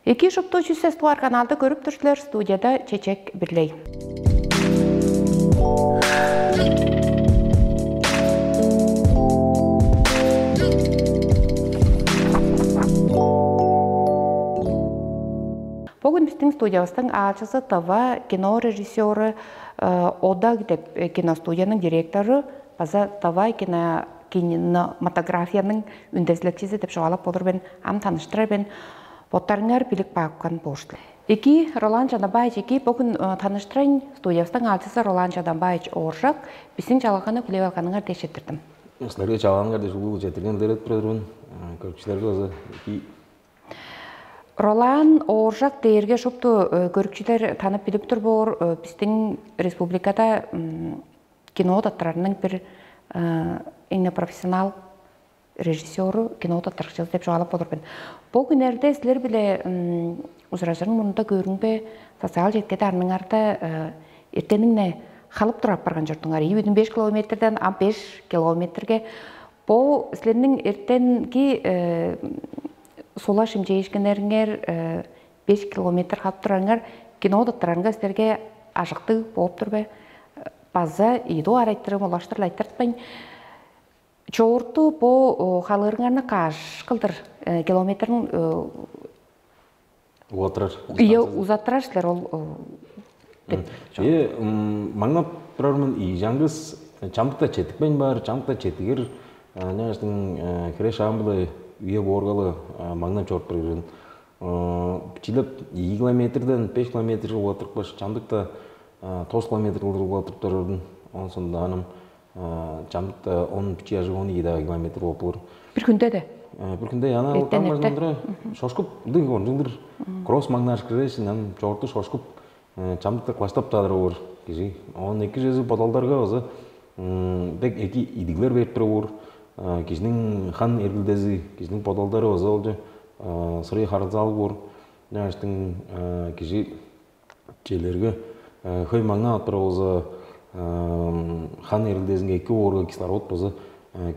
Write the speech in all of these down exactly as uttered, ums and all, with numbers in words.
Эки шупту чүс сес дугаар каналда көрүп тур силер, студияда Чечек Бирлей. Бүгүн биздин студиябыздың аалчызы тыва кино режиссеру Одаг деп киностудияның директору база тыва кино кинематографияның үндезилекчизи деп чугаалап болур мен. Ам таныштырар мен. Боттарыңар билип каапкан боор силер. Эки Ролан Жанабаевич, эки бөгүн таныштырайн студиябыстың аалчызы Ролан Жанабаевич Ооржак, биздин чалаганны хүлээп алганыңар дээш четтирдим. Силерге чалааныңар дээш улуу четтиргенилер этип турармын. Көрүкчүлерге база эки Ролан Ооржак дээрге шупту көрүкчүлер танып билип тур боор, биздин республикада кино таптарының бир эң профессионал режиссеру, кино таптарыкчызы деп чугаалап болур мен. Бу күннерде силер биле узуражырын мурнунда көрүңбе, социал четкеде арныңарда эртениңне халып туруп барган чордуңар. Ийи бүтүн беш километрден а беш километрге. Бу силерниң эртенги сула шимчээшкиннериңер беш километр халып турарыңар кино таптарыңар силерге ажыктыг болуп тур бе? База ийи дугаар айтырыым улаштырла айтыртпайн. Чоорту бу халыырыңарны каш кылдыр километрин Угатрар. Ие узаттырар силер ол деп. Э, маңнап турармын и жаңгыс чамдыкта четикпейн бар, чамдыкта четигер няштың хире шаам биле үе бооргалы маңнап чоруп турган. Чилеп 2 километрден 5 километрге угатрыкпаш, чамдыкта 9 километр кылдыр угатрып турардым. Онсун даганым чамдыкта он бичи ажыг он ийи километр болуп болур. Бир күндө де. Бир күндө яна Эртен эрте. Шошкуп дыг онжундур кросс маңнаш киресин ам чорду шошкуп чамдыкта клаштап таадыр болур кижи. Он эки жези бодалдарга база дег эки идиглер берип тура болур. Кижинин хан эргилдези, кижинин бодалдары база олчу сырый харылзаалыг болур. Няштың кижи челерге хөй маңнап атпыр болза хан эрилдезинге эки оорга кислород болза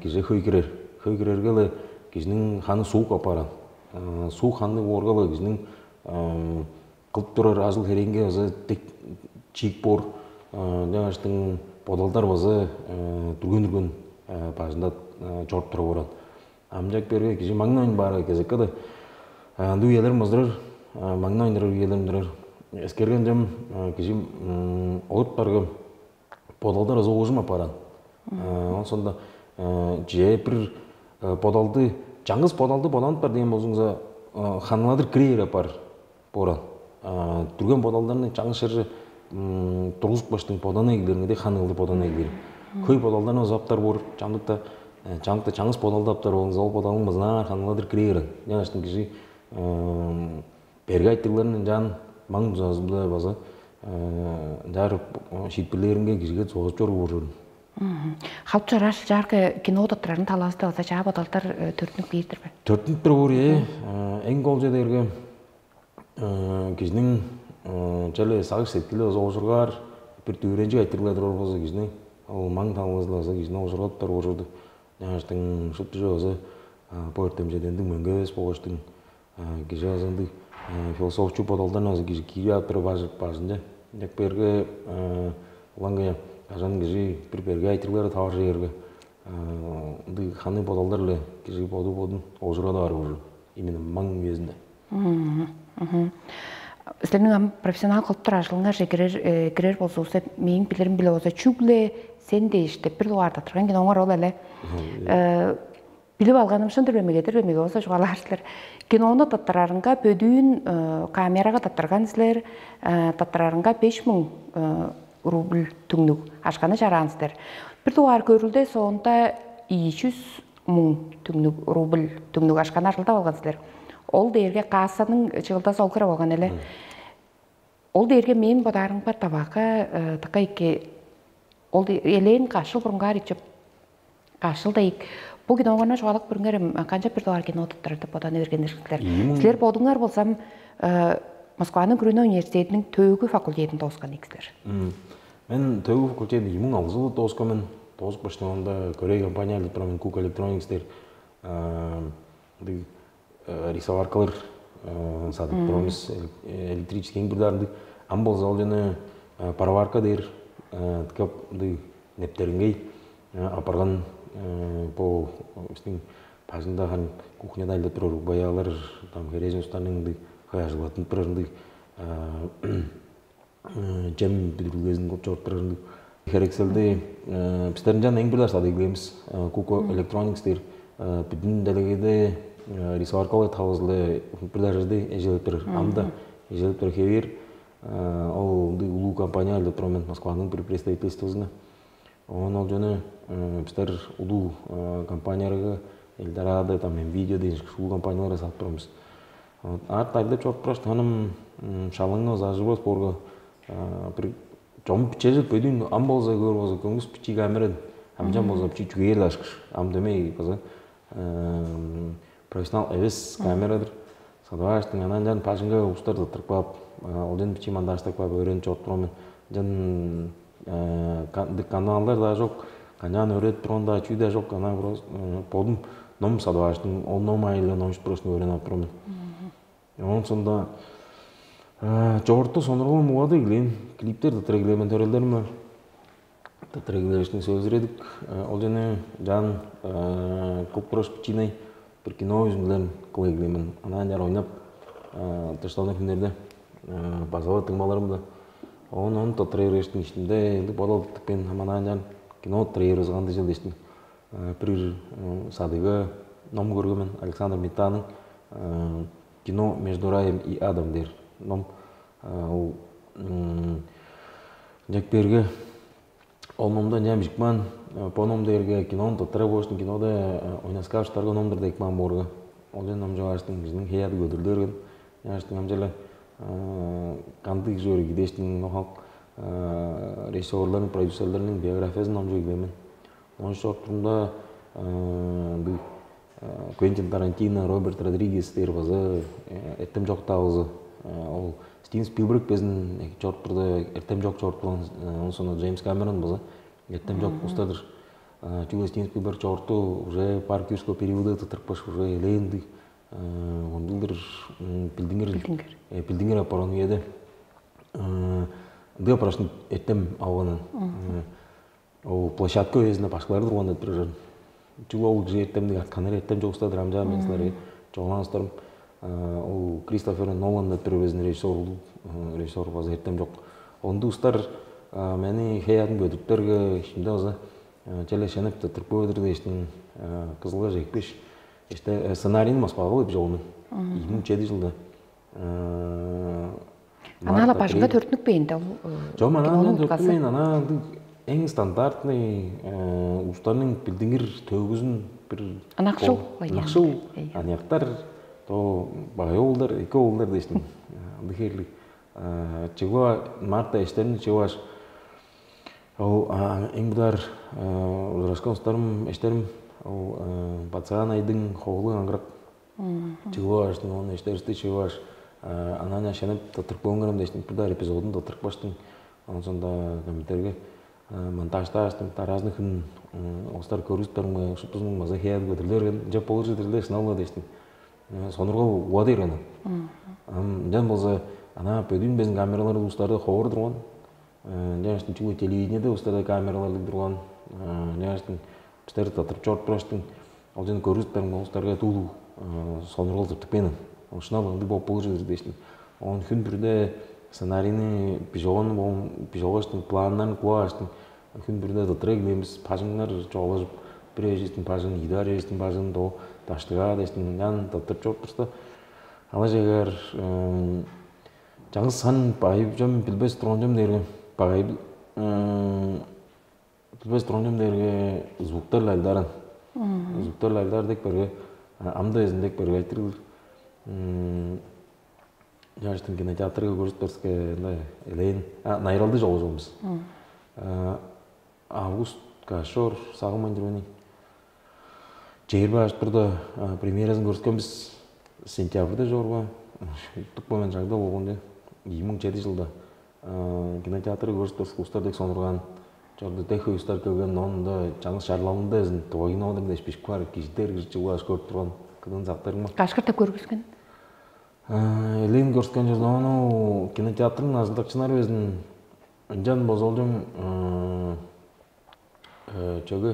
кижи хөй кирер. Хөй кирерге-ле кижиниң ханы суук апаран. Суук ханныг оорга-ла кижиниң кылып турар ажыл хереңге база дег чиик боор. Жаңаштың бодалдар база дүрген-дүрген бажында чоруп тура барат. Амчак берге кижи маңнайн баары кезекке да андыг үелер мызырыр, маңнайнырар үелер мындырар. Эскерген жам кижи олут баргы бодалдар ызы оожум апаран. Онсонда же бир бодалды, чаңгыс бодалды боданып бар деген болзуңза, ханыладыр кирээр апар. Боран. Дүрген бодалдарны чаңгыс шыржы тургузуп баштың бодана эгилеринге де хан ылды бодана эгилер. Хөй бодалдарны ызаптар боор, чамдыкта чамдыкта чаңгыс бодалды аптар болуңуз, ол бодалың мызынаар ханыладыр кирээр. Жаңаштың кижи берге айтыгларын ынчаан маң дузазында база ынчаар шиитпирлээринге кижиге зоозуп чоруур болур. Халып чорааш чаарга кино доттурарын талаасты база чаа бодалдар төрүнүп киирдир бе? Төрүнүп тур боор, ээ. Эң гол чедерге кижиниң черле сагыш сеткили база оожургаар, бир дүвүренчиг айтырыглар турар болза, кижини ол маң талгызылаза кижини оожургап тур болур. Жаңаштың шуптужу база бо өртемчедендиг мөңге эвес болгаштың кижи азы ындыг философчу бодалдан азы кижи киип ап тура бажынче. Ынчак берге улаңгыя кажан кижи бир берге айтырлары таваржы берге ындыг ханы бодалдар-биле кижи боду бодун ожурада бар уже именно маң үезинде. Силерниң ам профессионал кылып турар ажылыңарже кирер кирер болзувусса, мээң билирим биле болза чүгле сен дээш деп бир дугаарда турган киноңар ол эле. Билип алганым шын дирбемеге дирбемеге болза чугаалаар силер. Кинону таптарарынга бөдүүн камерага таптарган силер, таптарарынга беш муң рубль түңнүг ашканы чараан силер. Бир дугаар көрүлде соонда ийи чүс муң түңнүг рубль түңнүг ашканы ажылдап алган силер. Ол дээрге кассаның чыгылдасы ол кыра болган эле. Ол дээрге мен бодаарымга табаакка тыка эки ол элээн кашыл бурунгаар ичип кашыл да ийик. Бу киноңарны чугаалап көрүңерем, канчап бир дугаар кино туттурар деп боданы берген силер. Силер бодуңар болсам Москваның күрүнө университетинин төөгү факультетин дооскан ийик силер. Мен төөгү факультетин ийи муң алгы жылы дооскан мен. Доосуп баштаанда Корей компания алып турам мен Cook Electronics дээр. Ындыг рисоваркалар садып турабыз. Электрический эң бир даарындыг ам болза ол жана пароварка дээр кап нептерингей апарган бо биздин бажыңда хан кухняда айлап турар угбаялар там херээжен устарның ындыг кыяжылаттынып турар ындыг чем бүдүрүлгезин кылып чоруп турар ындыг херекселди бистер ынчан эң бир даш садыглыйбыз Куко Electronics дээр бүдүн делегейде рисоваркалар тавызылы бир дажарды эжелеп турар амда эжелеп турар хевээр ол ындыг улуу компания айлап турар мен Москваның бир представительствосуна оон ол жана бистер улуу компанияларга Эльдорадо там Nvidia деген улуу компанияларга сатып турабыз арт айлап чоруп тураш таным шалыңы ызажыбас боорга бир чом бичежип бөдүүн ам болза көөр болза көңүс бичии камеран амчан болза бичии чүгээр дашкыш ам демей база профессионал эвес камерадыр садаваштың анан жан бажыңга устар тыртырып каап ол жан бичии мандааштап каап өөрөнүп чоруп турган мен жан канаалдар даа жок канчаан өөредип турган даа чүү даа жок анаа бодум ном садаваштың ол ном айылдан он үч просто өөрөнүп алып турган мен Оон соонда чогорту сонургалым угады эглээн, клиптер тытыр эглээн мен төрелдерим бар. Тытыр эглээштиң сөзүредик. Ол жана жаан куп кураш бичииней бир кино үзүндүлерин кыла эглээн мен. Анаан чаар ойнап, дышталган хүннерде база-ла дыңмаларым-да. Оон ону тытыр эглээштиң иштинде элдик бодал тыптык мен, ам анаан чаар кино тытыр эглээр узуган дижил дештиң. Бир садыга ном көргөмүн Александр Митаның «Кино между раем и адом» дээр ном. Ол ынчак берге ол номда ынчаан бижикмаан, бо ном дээрге кинону тыттыра бооштун кинода ойнаскааш тарга номдур декмаан боорга. Ол ном чугааштың кижиниң хей ады көдүрлү берген. Ынчааштың амчале кандыг чүве кидээштиң нохак режиссерлерниң, продюсерлерниң биографиясын номчуй билемин. Оон шортунда ындыг Квентин Тарантино, Роберт Родригес дээр база эртем чок таавызы. Ол Стивен Спилберг безин чоруппурда эртем чок чоруппурган, оон соно Джеймс Камерон база эртем чок устадыр. Чүгле Стивен Спилберг чоруту уже парк юрского периода тыртырыпкаш уже элээн ындыг ондулдур билдингир билдингир апарган үеде ындыг апарашын эртем алганын. Ол площадка үезинде башкылары турган деп турар. Чүгле ол кижи эртемдиг атканнар эртем чогустадыр амчаан мен силерге чогулаан устарым. Ол Кристофер Нолан деп бир безин режиссер улуг режиссер база эртем жок. Онду устар мени хей адын көдүрүптерге ишимде база челешенип тыртып көдүр дээштин кызылга жекпиш. Иште сценарийни Москвага кылып жолуну. Ийи муң чеди жылда. Ана ала бажыңга төрүтүнүкпээн да ол. Жок, ана ана төрүттүмейн, ана ындыг эң стандартный улустарның билдиңир төөгүзүн бир Ынакшыл. Ынакшыл. Аныяктар то багай оолдар, эки оолдар дээштин. Ындыг херлик. Чыгыва марта эштерин чыгываш. Ол эң будар ужурашкан устарым, эштерим ол Бацаан айдың хоолу аңгырак. Чыгып алгаштың ону эштеристи чыгып алгаш, анаа шенеп тыртырып кооңарам дээштиң, бир-даа эпизодун тыртырып кааштың, оон соонда комментарийге монтажтааштың, дараазын хүн остар көргүзүптарыңмы, шуптузунуң база хеял көдүрлү берген, жеп болур чыдыр эле шынап-ла дээштиң. Сонургал уга дээрген. Ам ынчан болза, анаа бөдүүн безин камералар улустарды ховур турган. Ынчан чүгле телевидениеде улустарда камералар турган. Ынчан бистер тыртырып чоруп тураштың. Ол жана көргүзүптер улустарга дуу сонургал тыртып кээни. Ушунал ындыг болуп болур чыдыр дээштиң. Оон хүн бүрүде сценарийни бижогон болгон бижогоштуң планнарын кубааштың. Хүн бүрүде тытыра килемис, бажыңнар чоолажып, бир эжистиң бажын, ийдаар эжистиң бажын, до даштыгаа дээштиң. Ынчан тыртып чоруп турса, алажыгар чаңгыс сан байып чом билбес турган чом дээрге багай билбес турган чом дээрге звуктар лайлдарын. Звуктар лайлдар дег берге амда эзин дег берге айтырыл. Жаштың кинотеатрга көрүп берске элейин найралды жолужубуз. Август кашор сагым андырбани. Чээрби ажыттырда премьерасын көрүскенбиз. Сентябрьда чорба тук бомен жагда болгон де. Ийи миң жети жылда кинотеатрга көрүп берске устар дег сонурган. Чорду дех уюстар келген, оонда чаңгыс чарлалында эзин тывагин оодур дээш бишип каар кижидер кижи чыгып алгаш көрүп турган кыдын сактырыңма. Кашкыр деп көргүскен. Элээн көрүскөн чордону кинотеатрның ажылдакчылары безин ынчан бозолдуң чөгү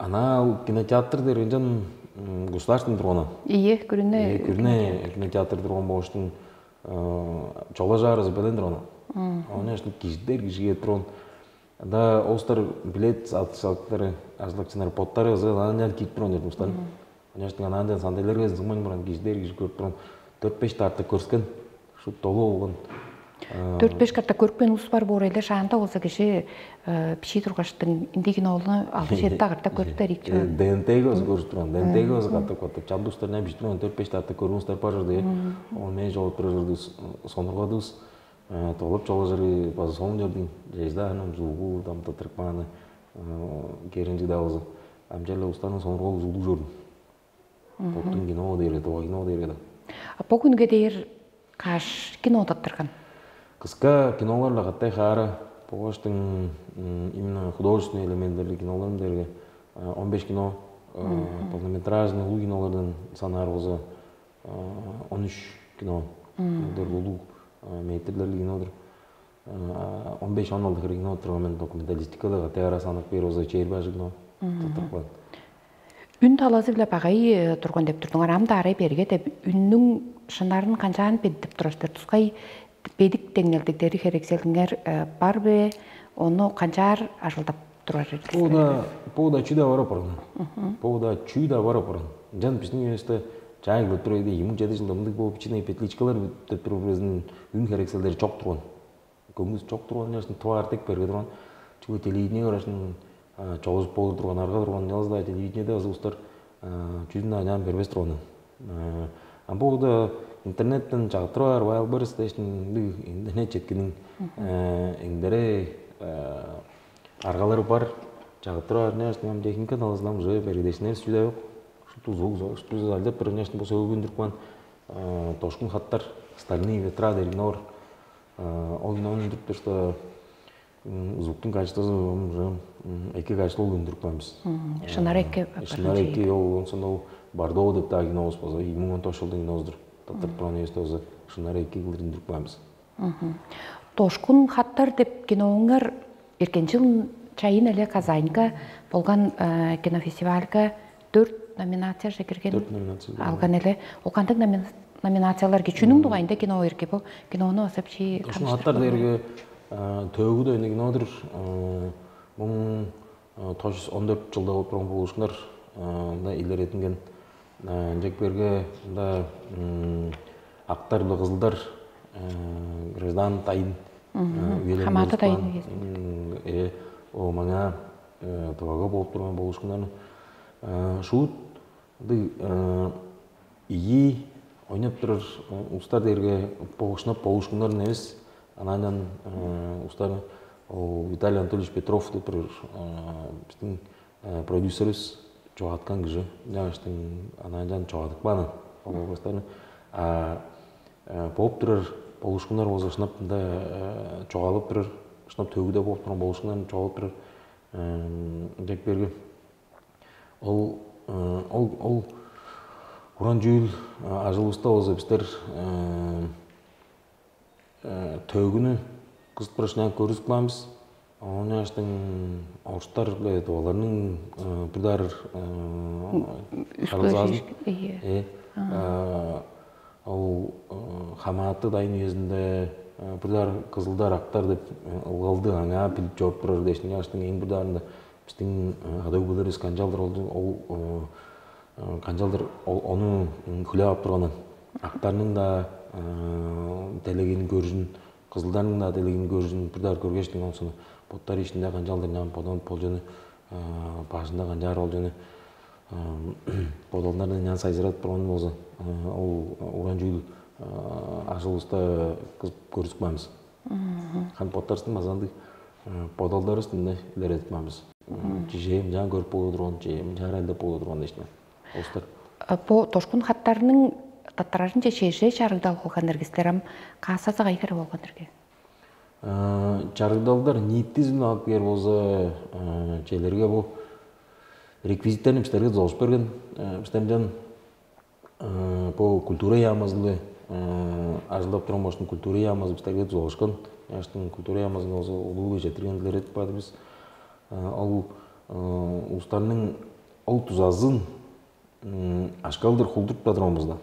анаа кинотеатр дээр ынчан государственный турган. Ийе, күрүнө. Күрүнө кинотеатр турган болуштуң чолажаарызы белен турган. Ону кижидер кижиге турган. Да остар билет сатыштары ажылдакчылар боттары ызы анан кирип турган устан. Конечно, анаан сандайлар безин сыңмайн баран кижидер кижи көрүп турган төрт беш тарта көрскен шут долу болгон. Төрт беш катта көрүпкен улус бар боор эле шаанда болза кижи биши тургаштың индигин оолуну алды жети агарда көрүптер ийик чүве. ДНТ-ге өзү көрүп турган, ДНТ-ге өзү катап катап чамдык устардан бишип турган төрт беш тарта көрүңүстер бар жырды. Ол мен жолуп турар жырды сонургадыбыз. Толуп чогулажыры база соон чордуң. Жежда анам зулгу дамтатырып кааны керинчиг-даа болза, амчалла устарның сонургал узулдуг чордум. Боттуң кино дээрге, дуга кино дээрге да. А бо күнге дээр каш кино таптырган? Кыска киноларла каттай хаара, богоштуң именно художественный элементтерли киноларым дээрге он беш кино, полнометражный улуу кинолардан санаар болза он үч кино, дөрт улуу метрлерли кинодур. Он беш он алты хире кино турган мен документалистикада каттай ара санап бээр болза чээр бажы кино. Тыттырып калат. Үн талазы-биле багай турган деп турдуңар, ам-даа арай берге деп үннүң шынарын канчаан бедип турар силер? Тускай бедик деңнелдиктери херекселиңер бар бе? Ону канчаар ажылдап турар? Бу да бу да чүү да бар апарган. Бу да чүү да бар апарган. Жан биздин университетте чай кылып тур эди, эки миң жети жылда мындыг бу бичине петличкалар деп туруп безин үн херекселдери чок турган. Көңүс чок турган, яшын тываар тек берге турган. Чүге телевидение карашын чогузуп болур турган, арга турган, ялызда телевидениеде азы устар чүзүн аяан бербес турган. А бу да интернеттен чагыттырып аар Wildberries дээшин интернет четкинин эңдере аргалары бар. Чагыттырып аар, няшын ам техника талазылам уже бергедешинер сүдө жок. Шупту звук, шупту залдап бир няшын бу сөөгүндүрүп каан дошкун хаттар, стальные ветра дерин оор. Ол үндүрүптүр, что звуктуң качествосу уже эки качество ол үндүрүп каан биз. Шынар эки. Шынар эки ол онсон ол Бардоо деп даа кинобуз болза, эки миң он тогуз жылдың кинобуздур. Таттырып турган эвес болза, шынар эки кылдыр үндүрүп каан биз. Дошкун хаттар деп кинооңар эркен жыл чайын эле Казаньга болган кинофестивальга дөрт номинацияже кирген. Дөрт номинация. Алган эле. Ол кандыг номинациялар кичүүнүң дугайында кино эрге бу кинону басып чи Дошкун хаттар дээрге төөгүдө эне кинодур. Муң тожус он дөрт жылда болуп турган болушкунар мында илеретинген ынчек берге мында актар биле кызылдар граждан дайын Хамааты дайын. Э, о маңа э, тывага болуп турган болушкуннарны э, шуут ындыг э, ийи ойноп турар э, улустар дээрге болушунап болушкуннарын эвес, анан э, улустар ол Виталий Анатольевич Петров деп бир э, биздин э, продюсерибиз чогааткан кижи. Жаңаштың анан жан чогадып кааны ол образдарны. А э, болуп турар болушкуннар болза шынап мында э, чогалып турар, шынап төгүдө болуп турган болушкуннар чогалып турар. Деп берген. Ол э, ол ол уран жүүл э, ажылыбызда болза биздер э, э, төгүнү кызып турашына көрүзүп каанбыз. Ону аштың орустар биле оларның э, бир даар э, харылзаазын Үскөшүш. Ие. э, э, ол э, хамааты дайын үезинде э, бир даар кызылдар актар деп э, ылгалды аңаа билип чоруп турар дээшин аштың эң бир даарында биздин э, ада өгбелерибиз канчалдыр ол ол э, э, канчалдыр ол ону м, хүлээп ап турганын актарның да э, делегин көрүшүн кызылдарның да делегин көрүшүн бир даар көргештиң онсуну боттар ишинде канчалдыр ням бодон болжону э, бажында канчаар болжону э, бодолдардан ням сайзырат турган болза э, ол уран жүүл э, ажылыбызда кыз көрүзүп каамыз. Хан боттарыстың базандыг э, бодолдары үстүнде илередип каамыз. Чижээ мынчаан көрүп болур турган, чижээ мынчаар айлап болур турган дээшме. Остар. Бу дошкун хаттарының таптарарынча чеже чарыгдал кылган эргистер ам каасазы кайгара болган эрге. Чарыгдалдар ниитизин алып кээр болза, челерге бу реквизиттерин бистерге зогуш берген, бистерден бо культура яамызы-биле ажылдап турган болуштуң, культура яамызы бистерге дузалашкан. Ынчангаштың культура яамызын болза улуу-биле четиргендилер этип баадывыс. Ол улустарның ол дузазын ашкалдыр хулдуртпа турганывыста,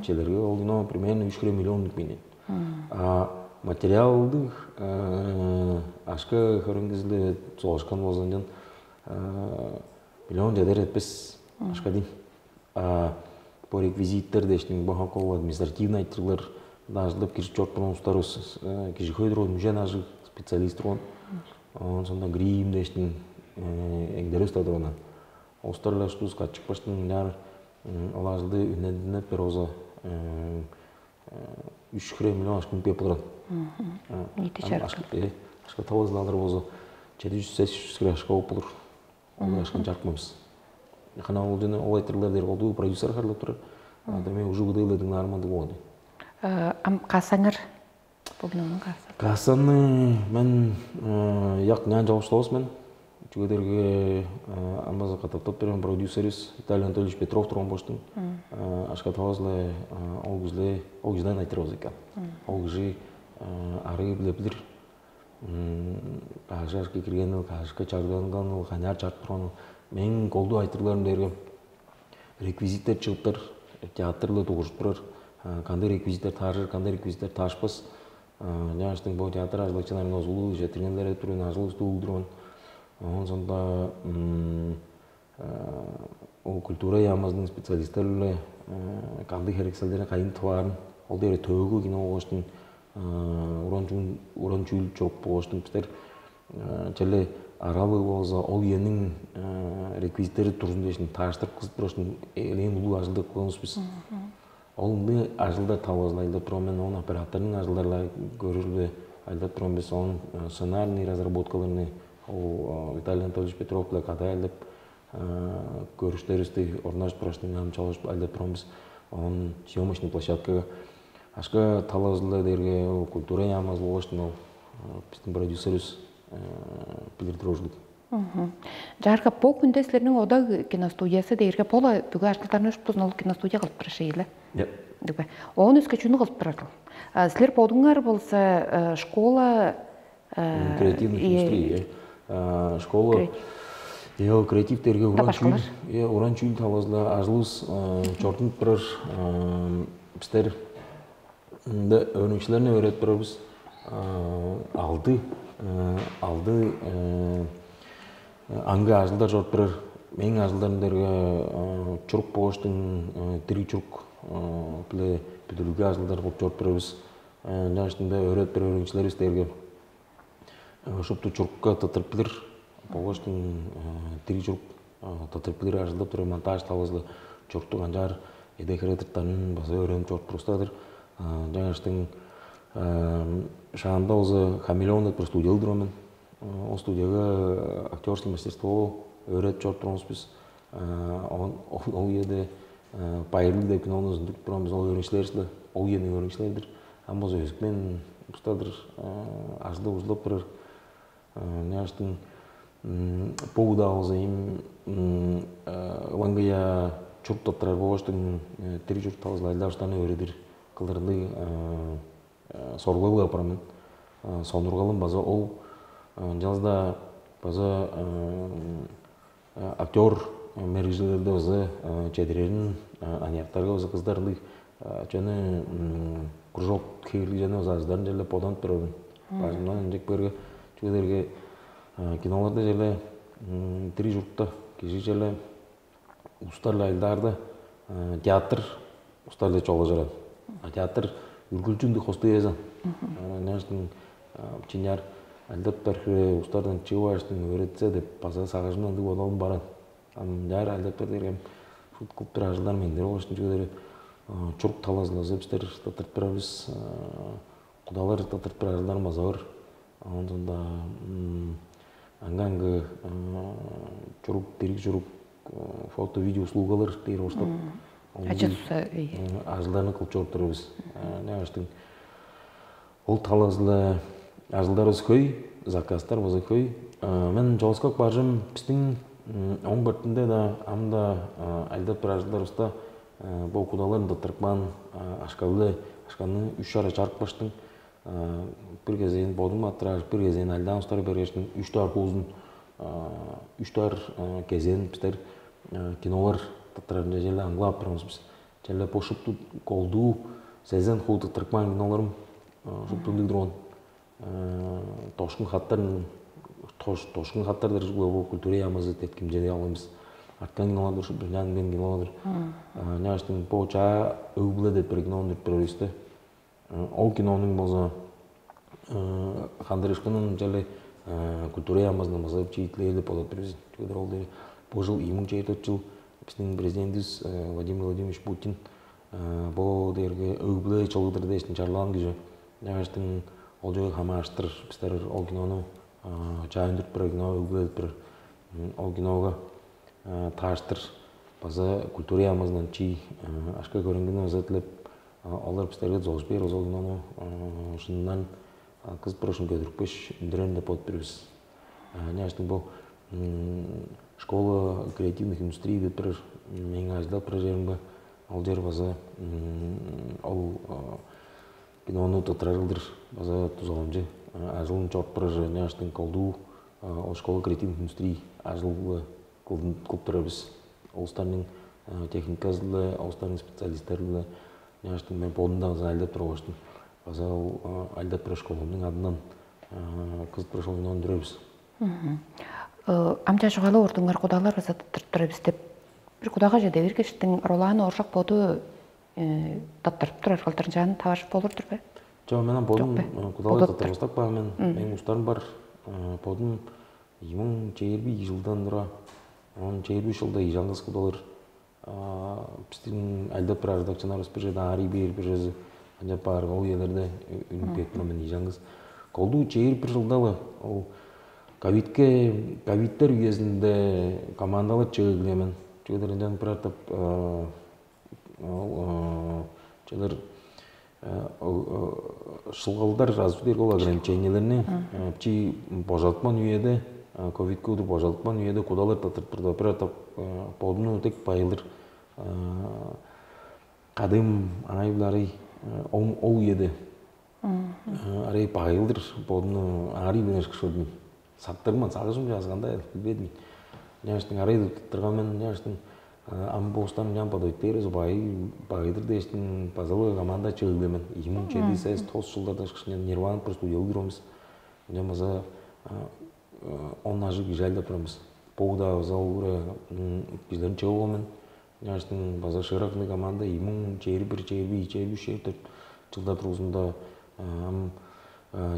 челерге ол кино примерно үч хире миллион деп кийин. А материалдыг ашка хөреңгизиле соошкан болза, ынчан миллион чедер этпес ашка дейм. А бо реквизиттер дээштиң, бо хакол административный айтырыглар ажылдап кирип чоруп турган улустарывыс, кижи хөй турган, үжен ажыг специалист турган. Онун соонда грим дээштиң эңдерес да турган. Улустар-ла ушкус катчык баштың мынаар ол ажылды үнелдинеп бер болза, үш хире миллион ашкын беп болуран. Ниити чарык. Ашка тавазын алыр болза, чеди жүз сес жүз хире ашка болуп болур. Ол ашкын чарыкпаймыз. Хана ол жана ол айтырлар дээр, колдуу продюсер харлап турар. Ада мен уже быдыылы дыңнаарым андыг болган. Ам каасаңар? Бу кинонун каасаң? Каасаны мен як няан жолуштавас мен. Чүге дээрге амбазы катаптап берген продюсерибиз Виталий Анатольевич Петров турган болуштуң. Ашка тавазылай ол кижиле ол кижиден айтырабыз экен. Ол кижи арыы биле билир. Каажы ашка киргенил, каажыкка чарыганган ол, каняар чарып турган. Мээң колдуу айтырларым дээрге реквизиттер чыгыптар, театрлы дугуржуп турар, кандай реквизиттер тааржыр, кандай реквизиттер таашпас. Жааштың бо театр ажылыкчыларын озулуу четиргенлер туруун ажылыбызды улдурган. Оон соонда ол культура яамазының специалисттери-биле кандыг херекселдерин кайын тываарын, ол дээрге төөгү кине болгоштун уран чүүл чоруп болгоштун бистер черле аралы болза ол үениң реквизиттери турзун дээшин тааштырып кызып турган элээн улуг ажылдап кылганывыс бис. Ол ынды ажылдар талбазылай айылдап турган мен, оон операторнуң ажылдары көрүрүлбе айылдап турган бис, оон сценарный разработкаларны ол Виталий Анатольевич Петров-биле кадай айылдап көрүштерибизди орнажып тургаш, ам чогуш айылдап турган бис. Оон съемочный площадкага ашка талазылда дээрге культура яамазы болгоштун ол биздин продюсерибиз билир турар ужурлуг. Жарга, бо күндө силерниң ода киностудиясы дээрге бола бүгү ажылдарны ушпузун ол киностудия кылып турар шейле. Дебе. Оон өскө чүнү кылып турар? Силер бодуңар болса школа креативных индустрий, школа креатив. Е, ол креативтерге уран чүүл, е, уран чүүл талазыла ажылыбыз чортунуп турар. Бистер Ында өөрүнчүлерни өөредип турарбыз. Алды алды аңгы ажылдар чоруп турар. Мээң ажылдарым дээрге чурук бооштуң, дириг чурук биле бүдүрүлгү ажылдар кылып чоруп турарбыз. Ынчангаш ында өөредип турар өөрүнчүлеривис дээрге шупту чурукка тыттырып билир. Болгоштуң дириг чурук тыттырып билир, ажылдап турар монтаж талазы чуруктуг анчаар эдекере тыртанын база өөренип чоруп турустадыр. Жаңаштың шаанда болза хамелеон деп бир студия турган мен. Ол студияга актерский мастерство өөредип чоруп турганбыз бис. Ол үеде байырлыг деп кинону узундуруп турганбыз, ол өөрүнчүлер силе, ол үениң өөрүнчүлердир. Ам болза өзүкмен устадыр, ажылдап ужулап турар. Няштың богуда болза им ылаңгыя чуруп таптырар болгаштың, тири чуруп талызылайлар уштаны өөредир кылдырындыг сорулгалыг апармын. Сонургалым база ол, ынчалза-даа база актер мергежилерде база чедирерин, аныяктарга база кыздар ындыг чөне кружок хевирлиг чөне база ажыдарын черле боданып турарбын. Бажымдан ынчек берге, чүге дээрге киноларда черле тири чурукта кижи черле устар-ла айылдаарда театр устар-ла чогулажыран. А театр үргүлчү ындыг хостуй эвес. Ынчаштың чинчаар алдап бар хире устардан чыып ааштың өөретсе деп база сагыжымда ындыг бодалым баран. Ам чаар алдап бар дээргем шут кылып тур ажылдар мендер болуштун чүгедери чурук талазылазы бистер тыртып турарбыз. Кудалар тыртып турар ажылдар база бар. Оон соонда аңгы-аңгы чурук, дириг чурук, фото, видео услугалар дээр оштап. Ачы-суса. Ажылдарны кылып чоруп турабыз. Ынчаштың ол талазылы ажылдарыбыз хөй, заказдар база хөй. Мен чогускак бажым биздин оң бартында да ам да айылдап турар ажылдарыбызда Бо кудаларын тыттырып каан ашкалы ашканы үш чара чарып каштың, бир кезээн бодум аттырар, бир кезээн альдан устары бергештин, үч даар хуузун үч даар кезээн бистер кинолар тыттырарынче черле аңгылап турганывыс бис. Черле бо шупту колдуу сезен хуу тыттырып каан киноларым шупту ындыг турган. Тошкун хаттар тошкун хаттар дээржик бул культура яамызы теткимчеде алган бис. Арткан киноладыр, шупту мен киноладыр. Няштың бо чаа өг-бүле деп бир кинону төрүп беребис да. Ол кинонуң болза хандырышкынын чалай культура яамызының база чиитилээр деп болот бир биз. Чүгедер ол дери бу жыл ийи миң чейдет жыл биздин президентибиз Владимир Владимирович Путин бо дээрге өг-бүле чылыдыр дээштин чарлаан кижи. Няштың ол жөге хамааштыр бистер ол кинону чаа өндүрүп бир кино өг-бүле деп бир ол киного тааштыр база культура яамызынан чий ашка көрүнгүнү база тилеп, олар бистерге зогуш бээр озалгын ону шынындан кыз брошун көдүрүпкеш үндүрерин деп болуп турбуз. Няштың бу школа креативных индустрий деп турар мээң ажылдап турар жеримге ол жер база ол кинону тыттырар кылдыр база дузаламчы ажылын чоруп турар. Няштың колдуу ол школа креативных индустрий ажылы кылып турар бис. Улустарның техниказы-биле, улустарның специалисттери-биле няштың мен бодумда база айлап туруп алыштым. База ол айлап тура школумнуң адынан кызып тура школуну өндүрөбүз. Амча чугаалап ордуңар кудалар база тырттырып деп бир кудага чеде бергештиң Роланы оржак боду тырттырып турар кылдырынчаан таваржып болурдур бе? Жок, мен бодум кудалар тырттырбастап каан мен. Менин устарым бар. Бодум ийи миң чээрби жылдан тура он чээрби жылда ийжаңгыс кудалар биздин айлап бир ардакчыларыбыз бир черде аарый бээр бир чезе ынчап баарга ол үелерде үнүп кетип мен ийжаңгыс. Колдуу чээр бир жылдалы ол ковидке ковидтер үезинде командалар чыгыглыя мен. Чүгедер ынчан бир артып ол чылар шылгалдар азы дээрге ол ограничениялерни чи божалыпкан үеде ковидке удур божалыпкан үеде кудалар тыртып турду. Бир артып бодумну дег байылдыр кадым аңай-биле арый ол үеде арый байылдыр бодумну аарый берген ышкаш көрдүм. Сактырман, сагыжым жазганда билбедим. Няштың арай тыттырган мен, няштың ам бостан нян подойт дээрес бай байдыр дээштин базалы команда чыглы мен. Ийи миң чеди сес тос жылдарда ышкаш нирвана просто уялы киромуз. Ынчан база он ажыг кижи айлап турамыз. Богда база ол кижилерин чыгып мен. Няштың база шыыракны команда ийи миң чейир бир чейир бир чейир үч чейир төрт жылдар тургузунда ам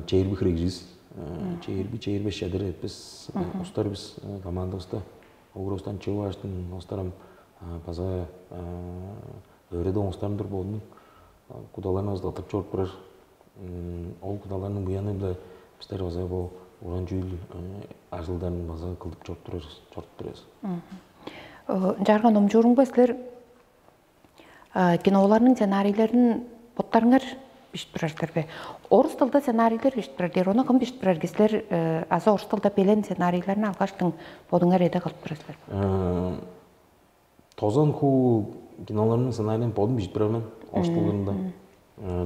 чейир бир хирегжис чейир бир чейир беш чадыр эппес устар бис командабызда. Огурустан чыгып аштың устарым база өөреде оңустарым тур болдум. Кудаларны ызылдатып чоруп турар. Ол кудаларның буяны-биле бистер база бу уран чүүл ажылдарын база кылдып чоруп турар чоруп турабыз. Ынчаарга номчууруңба силер киноларның сценарийлерин боттарыңар бишип турар силерби? Орус тылда сценарийлер бишип турар дээр, ону кым бишип турар силер азы орус тылда белен сценарийлерин алгаштың бодуңар эде кылып турар силер? Тозан хуу киноларның сценарийлерин бодум бишип турар мен орус тылында.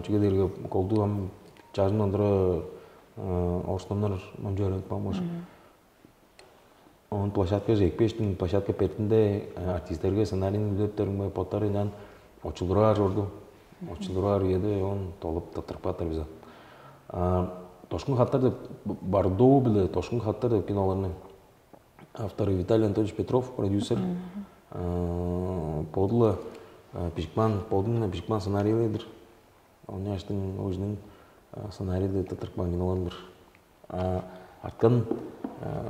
Чүге дээрге колдуу ам чажымдан тура орустоннор номчу берип калган болуш. Он площадка жекпештиң площадка бертинде артисттерге сценарийни үлептериңме боттары ынчан очулдураар чорду. Очулдураар үеде он толуп тыртырып кааттар биза. Тошкун хаттар деп бардоо биле тошкун хаттар деп киноларны автору Виталий Анатольевич Петров, продюсер. Бодула бижикман бодуна бижикман сценарийледир. Ону аштың өзүнүн сценарийди тыртырып каан киноларым бар. Арткан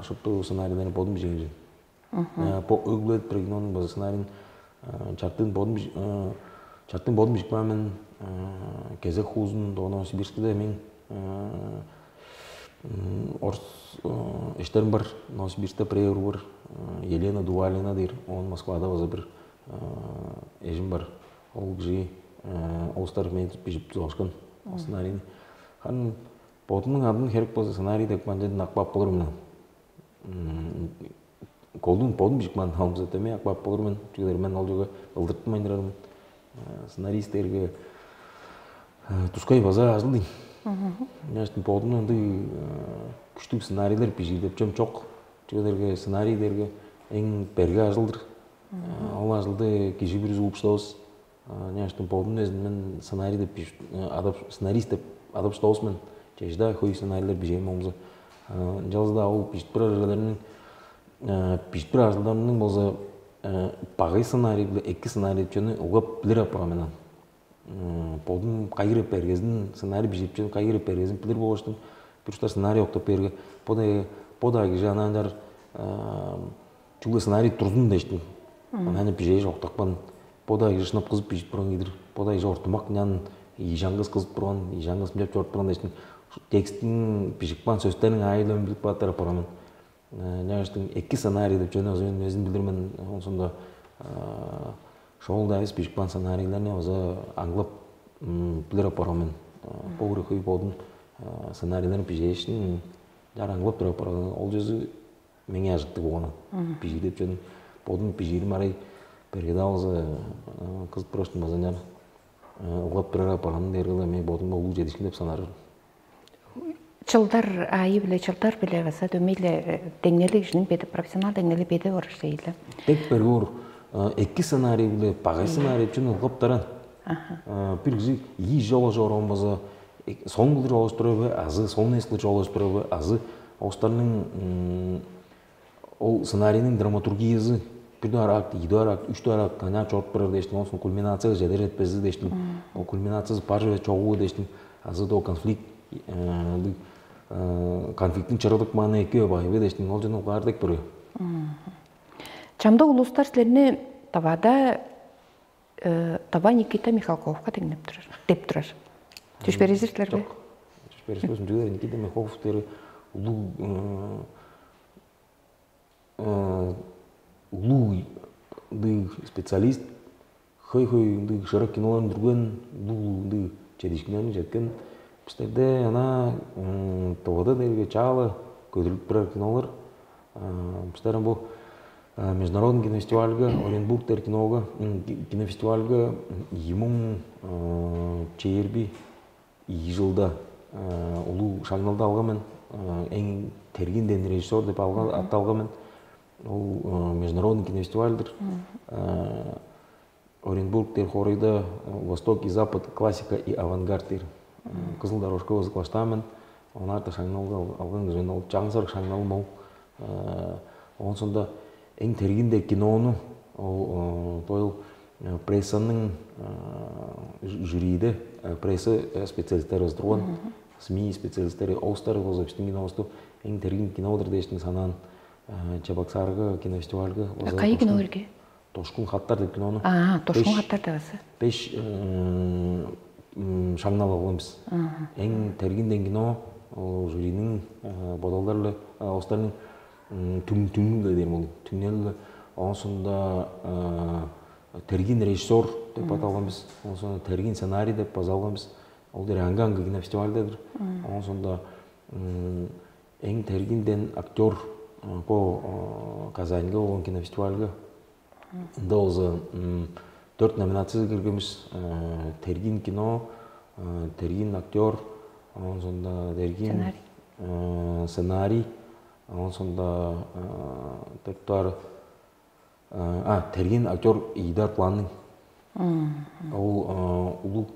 шупту сценарийлерин бодум бижиген. Бо өглөт бир кинонун база сценарийин чартыын бодум чартыын бодум бижип каан мен. Кезек хуузун до Новосибирскиде мен орус эштерим бар. Новосибирскте премьер бар. Елена Дувалина дейр. Он Москвада база бир эжим бар. Ол кижи остар мен бижип зогушкан сценарийни. Харын бодумнуң адын херек болза сценарий деп манчадан акпап болур мен. Колдун бодум бижик ман халымза дөмей акпап болур мен. Чүгелер мен ол жога ылдыртмайн турарым. Сценаристтерге тускай база ажыл дейм. Конечно, бодумнуң ындыг күштүг сценарийлер бижиир деп чөм чок. Чүге дээрге сценарийлерге эң берге ажылдыр. Ол ажылды кижи бүрүзү уупсавыс. Конечно, бодумнун өзүн мен сценарий деп адап сценарист деп адап мен чежда хөй сценарийлер бижээн болза. Ынчалза-даа ол бижип турар эрелерниң бижип турар ажылдарының болза багай сценарий биле эки сценарий чүнү угап билир апарган мен. Бодум кайгырып бергезин сценарий бижип чүн кайгырып бергезин билир болгаштым. Бир устар сценарий октап берге бо бо даа кижи анаанчар чүгле сценарий турзун дештим. Анан бижээш октапкан бо даа кижи шынап кызып бижип турган кидир. Бо даа кижи ортумак нян ийжангыс кызып турган ийжангыс мынчап чоруп турган дештим. Текстин бижип каан сөстерин айылын билип кааттар апарамын. Жаңаштың эки сценарий деп жана өзүн өзүн билдирмен онсунда шоул да эвес бижип каан сценарийлерни оза аңлап билир апарам мен. Богур хөй бодун сценарийлерин бижээшин жар аңлап туруп апарган ол жөзү меңээ ажыктыг болган. Бижиир деп жөн бодун бижиирим арай бергеде алза кызып тураштым база жар ылгап турар апарган дээрге мен бодумга улуу жетишкин деп санарым. Чылдар аайы биле чылдар биле база дөмейле деңнели кижинин беди профессионал деңнели беди бар шейле. Дег бергор эки сценарий биле багай сценарий үчүн ылгап таран. Бир кижи ийи жол ожорон болза соң кылдыр жолуш турабы азы соң эс кылдыр жолуш турабы азы остарның ол сценарийниң драматургиязы бир дугаар акт, ийи дугаар акт, үч дугаар акт кана чоруп турар дээштин, оон кульминацияга жетер жетпези дээштин, ол кульминациясы бар же чогуу дээштин, азы до конфликт конфликттин чырыдык мааны эки байбы дээштин, ол жана угаар деп көрү. Чамдык улустар силерни тавада э, Таба Никита Михалковка деңнеп турар, деп турар. Түш бересирлер бе? Түш бересиз, Никита Михалков дери улуу улуу специалист, хөй-хөй ындыг шыра киноларын дүрген, улуу ындыг чедишкиннерин четкен. Бистерде ана ТВД дээрге чаала көдүрүлүп турар кинолар. Бистер бу международный кинофестивальга, Оренбург дээр кинога, кинофестивальга ийи муң чээрби ийи жылда улуу шаңналды алган мен. Эң тергин ден режиссер деп алган атты алган мен. Ол международный кинофестивальдыр. Оренбург дээр хоройда Восток и Запад, классика и авангард дээр. Кызыл дорожка озуклаштаан мен. Онаарда шаңналды алган кижи ол жаңсырык шаңналым ол. Оон сонда эң тергин де кинону ол тойл прессаның жюриде пресса специалисттери турган, СМИ специалисттери, оустар болза биздин кинобусту эң тергин кинодур дээштин санаан Чебоксарга кинофестивальга. Кайы кино эрге? Тошкун хаттар деп кинону. Аа, тошкун хаттар да басы. Беш шаңнал алганбыз. Эң тергинден кино жюринин бодолдарлы остарның түңнүлө дейм ол түңнелле оосунда тергин режиссер деп аталганбыз. Оосунда тергин сценарий деп база алганбыз. Ол дери аңгы аңгы кинофестивальдадыр. Оосунда эң тергинден актер по Казаньга болгон кинофестивальга. Ында болза төрт номинацияга киргенбиз. Тергин кино, тергин актер, онсонда тергин сценарий, онсонда төрт бар. А тергин актер Идар Планның. Ол улуг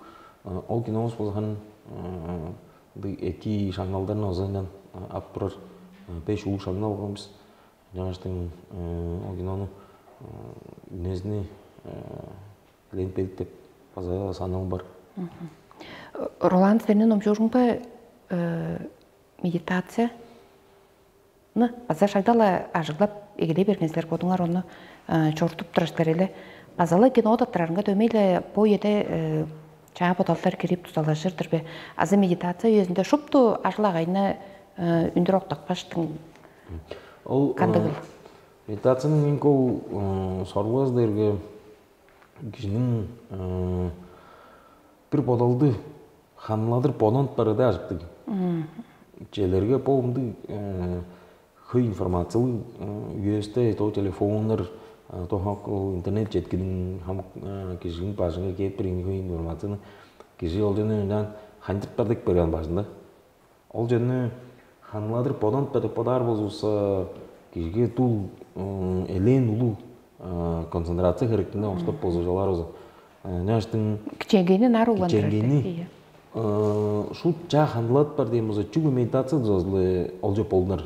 ол кинобуз болган эки шаңналдарны озандан ап турар беш улуг шаңнал болгонбуз. Жаңаштың ол кинону үнезини лентпедик деп база санал бар. Ролан сени номчууруңба медитацияны база шагдала ажыглап эгелей берген силер бодуңар ону чорудуп турар силер эле. Базала кино таттырарынга дөмейле бо эде чаа бодалдар кирип тузалашыр-дыр бе? Азы медитация үезинде шупту ажыл агайны үндүр октапкаштың. Ол кандыгыл? Медитацияның эң кол сорулгазы дээрге кижинин бир бодалды хамладыр болонуп барыды ажыктыг. Челерге бо ындыг хөй информациялыг үөстө то телефоннар Тохок ол интернет четкиниң хамык кижиниң бажыңга кээп бир информацияны кижи ол жөнү ынчан хандырыптар деп берген бажында. Ол жөнү ханладыр боданып деп бодаар болзувусса, кижиге дул элээн улуу концентрация херектинде оштоп болзуужалар болза. Няштың Кичээнгейни нар уландырар. Кичээнгейни. Шут чаа хандылат бар дейм болза, чүглү медитация дузазылы ол жок болдунар.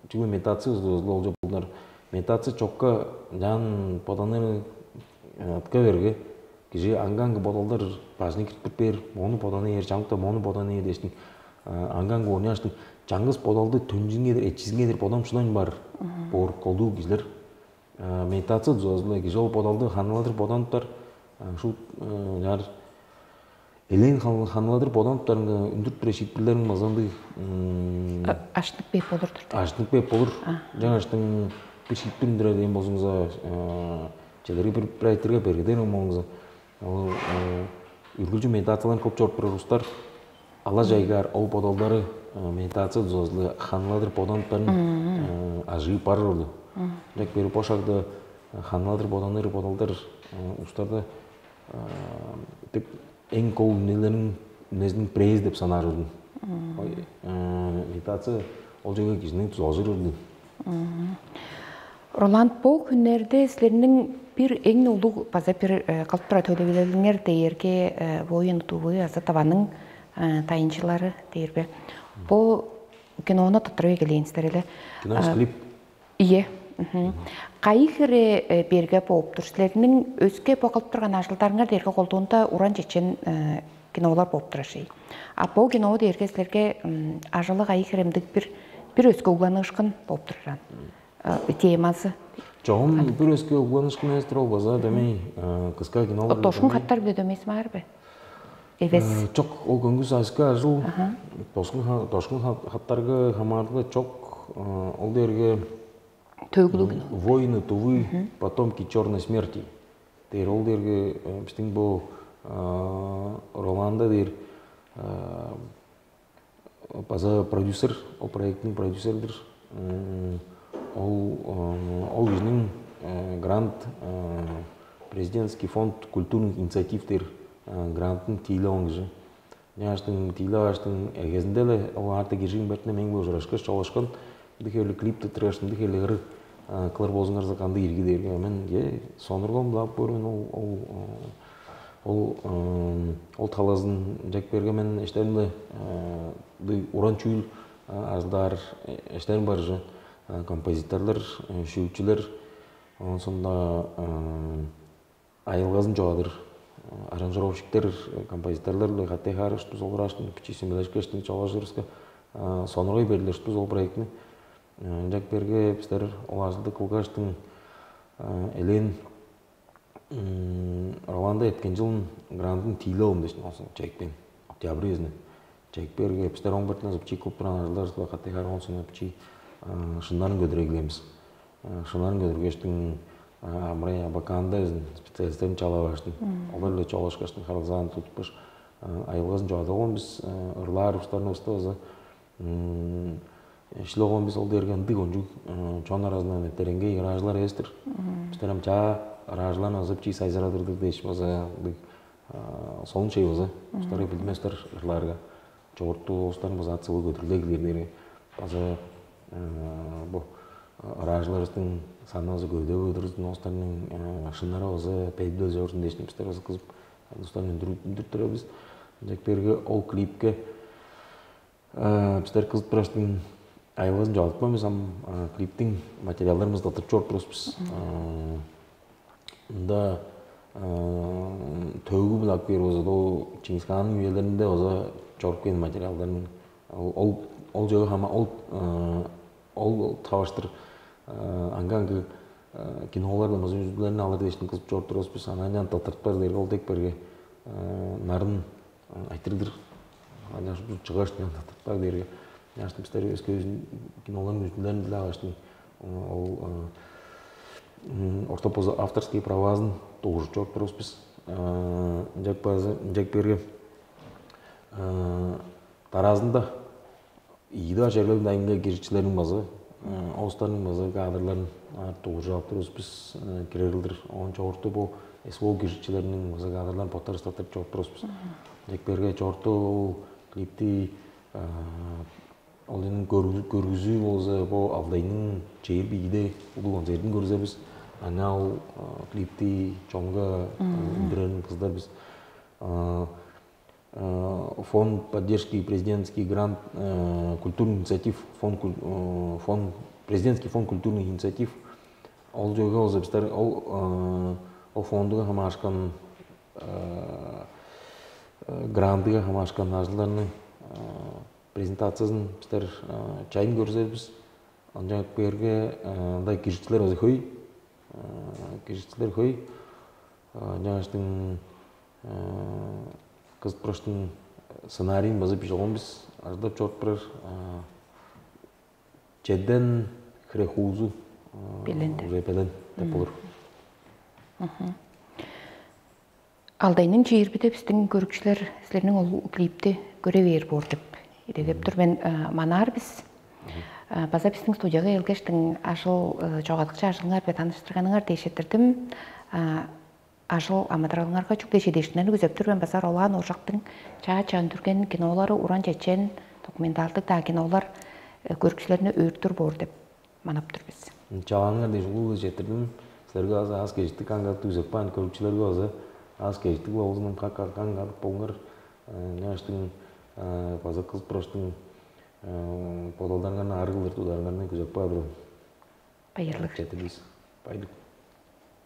Чүглү медитация дузазылы ол жок болдунар. Медитация чокка жан боданыр атка берге. Кижи аңгаңгы бодалдар бажын кирип бээр, мону боданы ээр, чамыкта мону боданы ээр дээштиң аңгаңгы оняштың чаңгыс бодалды төнчүңедир, эчизиңедир бодам шулайн бар. Боор колдуу кижилер медитация дузазылы кижи ол бодалды ханыладыр боданып бар. Шут жаар элээн ханыладыр боданып барынга үндүрүп тура шиитпирлериң база ындыг Аштык беп болурдур. Аштык беп болур. Жаңаштың бир шиитпир үндүрер дейм болзуңуза, челерге бир бир айтырга бергедер болуңуза, ол үргүлчү медитацияларын көп чоруп турар улустар ала жайгаар ол бодалдары медитация дузазылы ханыладыр боданып барын ажыып барыр болду. Дек бери бо шагда ханыладыр боданыр бодалдар улустарда деп эң кол үнелерин үнезин бирээзи деп санаар ужун. Медитация ол жеге кижини тузалжыр ужун. Роланд, бул күннерде силерниң бир эң улуг база бир кылып тура төлевилелиңер дээрге воин тувы азы таваның тайынчылары дээрбе. Бу кинону туттуруп эгелээн силер эле. Кино клип. Ийе. Кайы хире берге бооп тур? Силерниң өске бо кылып турган ажылдарыңар дээрге колдуунда уран чечен кинолар бооп турар шей. А бо кино дээрге силерге ажылы кайы хиремдик бир бир өске угланыышкын бооп турар темазы. Чогум бир өске угланыышкын эстер ол база демей кыска кинолар. Дошкун хаттар биле дөмейсиң аар бе? Эвес. Чок, ол көңгүс айска ажыл дошкун дошкун хаттарга хамаарлы чок. Ол дээрге Төгүлүг. Воины тувы, потомки черной смерти. Дээр ол дээрге биздин бу Роланда дээр база продюсер, ол проекттин продюсердир. Ол ол кижинин грант президентский фонд культурных инициатив дээр грантын тиилеп алган кижи. Няштың тиилеп аштың эгезинде эле ол аарта кижиң бертине мең бо ужурашкаш чогулушкан. Ындыг хевле клип тыттыргаш, ындыг хевле ыры кылыр болзуңарза кандай ирги дээрге мен е сонургам лап көрүн ол ол ол ол талазын жек берген мен эштеримде уран чүүл ажылдаар эштерим бар уже композиторлар, шүүчүлер, оон соонда айылгазын чоодур аранжировщиктер, композиторлар-биле каттай хаарыштыр солураашкын бичии сүмелешкештин чогуужурувуска сонургай берилиштивис ол проектини. Ынчак берге бистер ол ажылды кылгаштың элээн Роланда эрткен жылын грантын тиилеп алым дээшин онсун чекпейн октябрь үезине. Чек берге бистер оң бертен азып чек кылып турган ажылдарыбызга каттай хары онсун чий шыннарын көдүрегилемиз. Шынарын көдүргештиң амырай абакаанда специалисттерин чалап алыштым. Олар эле чогулушкаштың харылзаан тутупкаш айылгазын чугаадып алган бис ырлаар устарны устабызы шиле болгон бис ол дээрге ындыг ончуг чон аразындан эптереңгей ыраажылар эвес-тир. Бистер ам чаа ыраажыларны ызып чий сайзырадырдыг дээш база ындыг солун чей база устарга билдиместер ырлаарга чогуртуу улустарның база ат сывы көдүрлей килирлери база бу ыраажыларыбыздың санназы көйдө көдүрүздүн улустарның шыннары база белдил чордун дээшин бистер база кызып улустарны үндүрүп үндүрүп турабыз. Ынчактерге ол клипке бистер кызып турабыздың айылыбызын жоолупкан бис ам клиптиң материалдарыбызды ытып чоруп турабыз бис. Мында төөгү биле ап кээр болза ол Чингисханның үелеринде база чоруп келген материалдарын ол ол жөө хама ол ол таваштыр аңгы аңгы кинолардан база үзүлдүлерин алыр дээштин кызып чоруп турабыз бис анан тыртпар дээрге ол тек берге нарын айтырыгдыр. Анан бу чыгаш тыртпар дээрге Яшты бистер өске киноларын үзүлдүлерин биле алгаштын ол орто поза авторский правазын дугужуп чоруп турабыз бис. Ынчак база ынчак берге дараазында ийди баш эрлерин дайынга кирчилерин база Оостарның база кадрларын аар дугуржап турувус бис кирерилдир. Оон чогурту бу СВО киржикчилериниң база кадрларын боттар ыстаттырып чоруп турувус бис. Чекперге чогурту ол клипти ол эми көргүзүү болза бу Алдайның чейир бийиде улуу концертин көргүзебиз. Аңаа ол клипти чонга үндүрерин кыздар бис. Фонд поддержки президентский грант культурных инициатив, фонд, фонд президентский фонд культурных инициатив. Ол жойго болза бистер ол ол фондуга хамаашкан грантыга хамаашкан ажылдарны презентациясын бистер чайын көрүзербиз. Ынча берге ындай киржикчилер база хөй. Киржикчилер хөй. Жаңаштың кызыт быраштың сценарийин база бижип алган бис. Ажылдап чоруп турар. Чеден хире хуузу Белен деп. Уже белен деп болур. Алдайның чиирбиде биздин көрүкчүлер силерниң ол клипти көре бээр боор деп идегеп тур. Мен манаар бис. База биздин студияга келгештиң ажыл чогадыкчы ажылыңар бе таныштырганыңар дээш этирдим. Ажыл амыдыралыңарга чүгле чедиишкиннерни күзеп тур мен. База Ролан Ожактың чаа чаан дүрген кинолары уран чечен документалдыг даа кинолар көрүкчүлерни өөртүр боор деп манап тур бис. Чагааныңар дээш улуу четирдим. Силерге база аз кежиктик каң кадып түзеп каан көрүкчүлерге база аз кежиктик болзун каң кадып болуңар. Няштың база кыз проштуң бодалдарыңарны ары кылдыр тударыңарны күзеп каадырым. Байырлыг. Четирбиз. Байдык.